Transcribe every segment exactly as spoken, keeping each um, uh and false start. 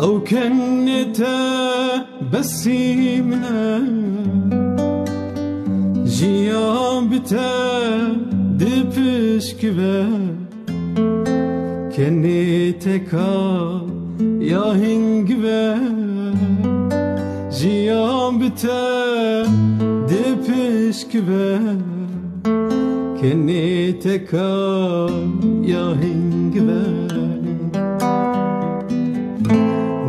Ew kenê te besî min e. Jiyan bi te dipişkive. Kenê te ka ya hing ve. Jiyan bi te dipişkive. Kenê te ka ya hing ve.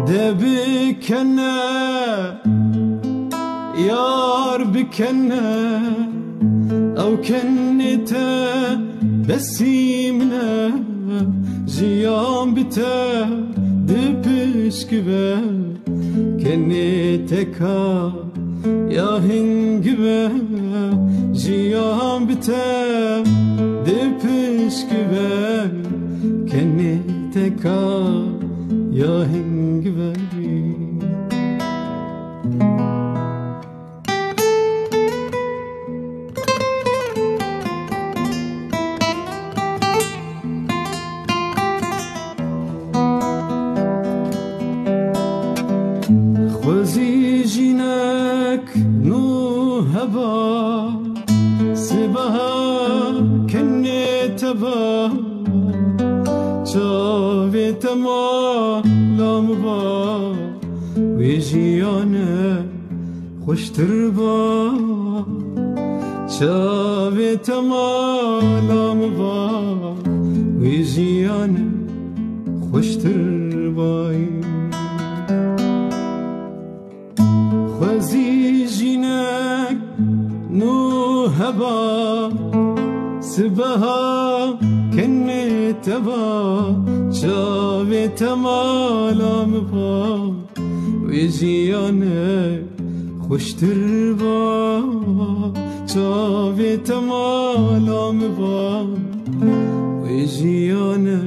De bikene, yar bikene, ew kenê te besî min e, jiyan bi te dipişkive. Kenê te ka ya hing ve, jiyan bi te dipişkive. Kenê te ka ya hing ve. Xwezî jinek nû heba, sibeha kenê te ba, çavê te mala min ba, wê jiyane xweştir ba. Çavê te mala min ba, wê jiyane xweştir bay. Xwezî jinek nû heba, sibeha kenê te ba, çavê te mala min ba. Wê jiyane xweştir ba, çavê te mala min ba. Wê jiyane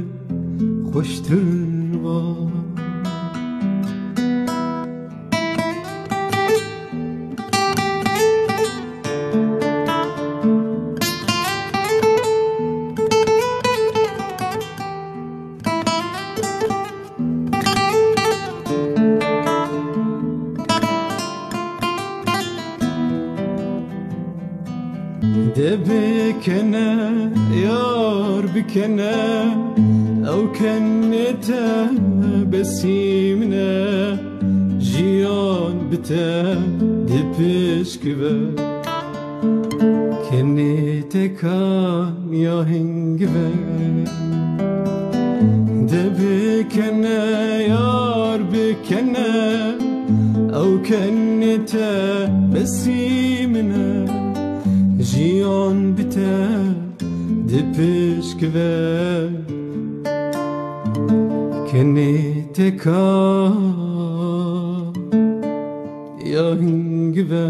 xweştir ba. De bikene, yar bikene, ew kenê te besî min e, jiyan bi te dipişkive. Kenê te ka ya hing ve. De bikene, yar bikene, ew kenê te besî min e, jiyan bi te dipişkive. Kenê te ka ya hing ve.